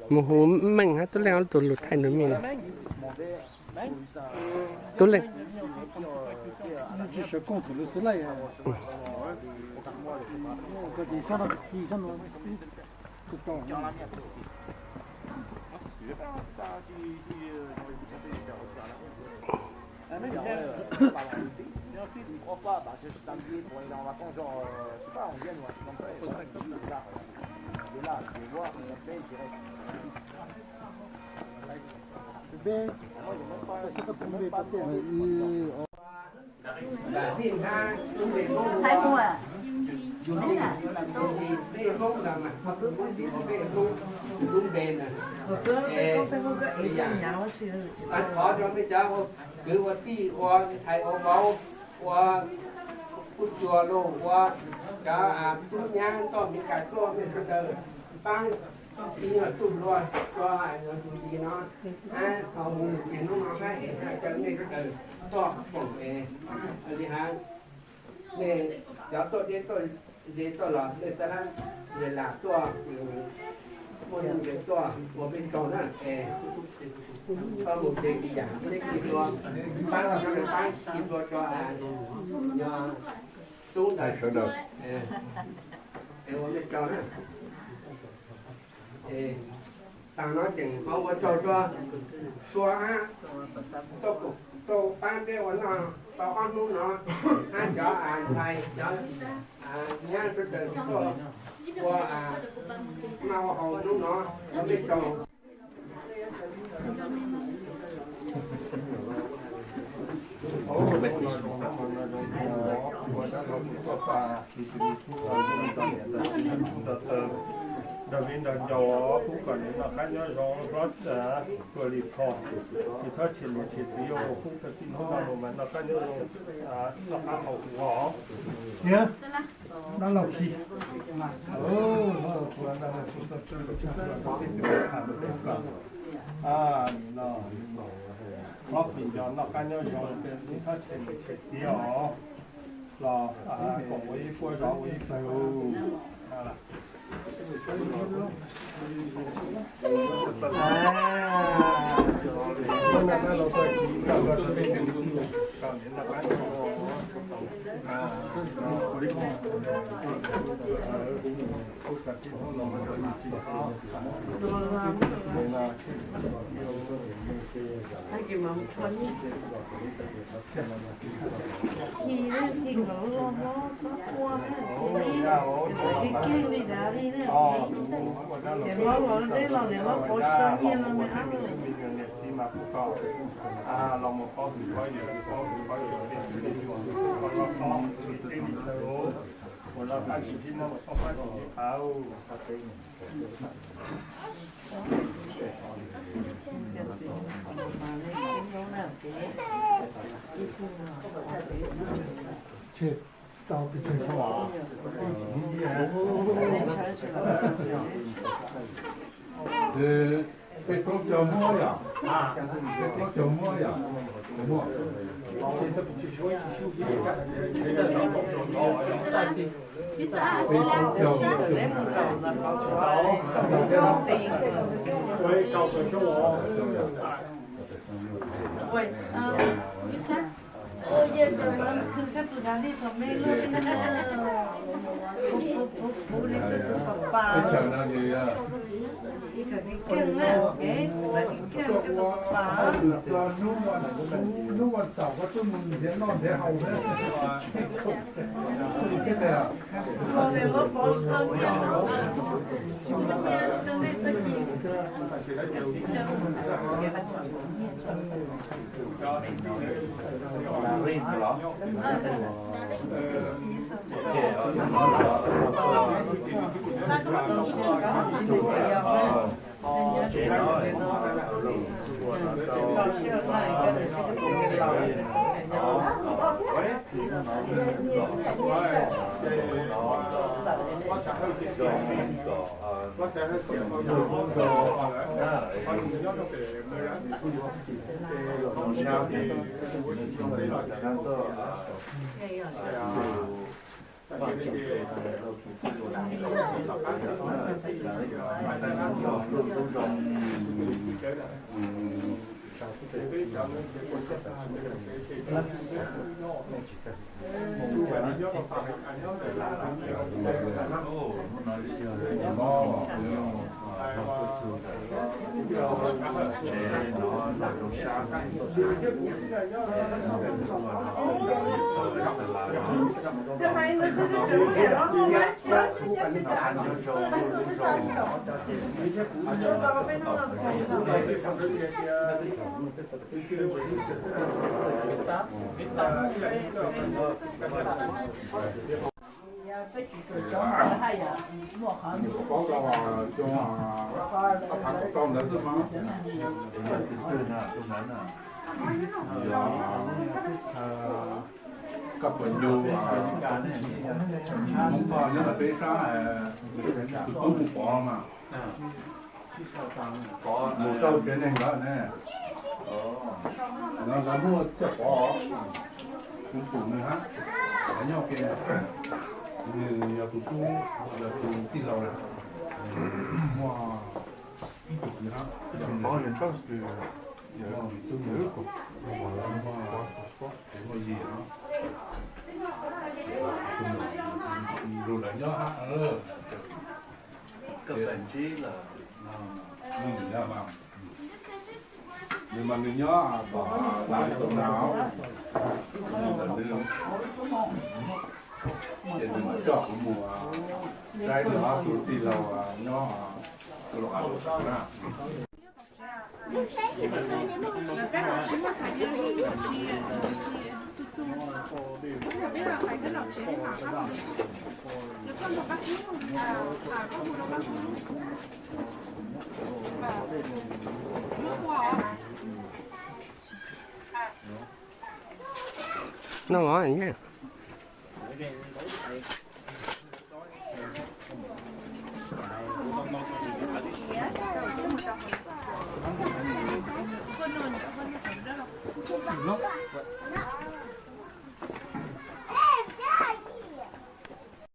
Mus hu Meej hab Tub Leej ob tug lug thaij nws me no. Tub Leej. Lub npe Hmoob ntawd mas, lub npe Hmoob, lub npe ntawd. Es, yam, thov rau nej cov ua kwv ua tij, ua ntxhais ua vauv, ua kuj tsuag los ua cov tub nyab toj Meskas tuaj, nej sawv daws pab ib tug hlua rau tus tij no, hab thaum mus ces hnub no hab es hab caw nej sawv daws tuaj koom es li hab, nej cov tuaj deb tuaj ze tuaj los nej xav lab ze lam tuaj, muaj nuj nqes tuaj ua peb tsaug na es txhob mus ces ib yam neb kis hlua, pab sawv daws pab kis hlua rau yog tub ntawd sawv daws es ua peb tsaug na. Es taag no tseem qhov ua tsaug rua Sua hab tau paab peb ua noj tau ob hnub no, hab cov ntxhais cov nyab sawv daws tuaj ua noj ua haus hnub no, ua peb tsaug. Nrog viv nrog ncaus pub kom nws noj qab nyob zoo hlob, tuag li txhos, tsis txhob tshiam niam tshiam txiv, ua pub rau txij hnub no mus mas noj qab nyob zoo, noj qab haus huv os. Txiv, dab laug Khi, hlob Phim Nco noj qab nyob zoo, tsis txhob tshiam niam tshiam txiv os. Los koom ua ib puab zov ua ib pawg. Los mus paub tus paub yawg, paub tus paub yawg, tej tus tej nyuam, paub loj paub tsev tej li ntawd, ua loj qab tsis sib noj, ua txhob qab tsis sib qab. Tseg tau pes tsawg xyoo os? Peb plaub caug muab yom? Peb plaub caug muab yom? Muab. Peb plaub caug. Hnub vas xaum koj tuaj mus nrhiav noj nrhiav haus na. Paub tau cov ab phav kaum rau ntawd xwb mas. Yog koj puas ncu Hmoob Poj nyob lawv peb sab tus tub mus pov mas. Mus rau tsev neeg lawm ne. Lawv muaj coj pov, kuv pum nws hab, lawv nyob ke, nws yog tus tub, yog tus tij laug lawm, muaj ib tug kwv hab, muaj tus tub, muaj yim no, lug lawv nyob hab. Nws mas nws nyob tom Las Vegas na, ces nws mam coj kuv mus saib nws ob tug tij laug nyob Colorado na. No, no.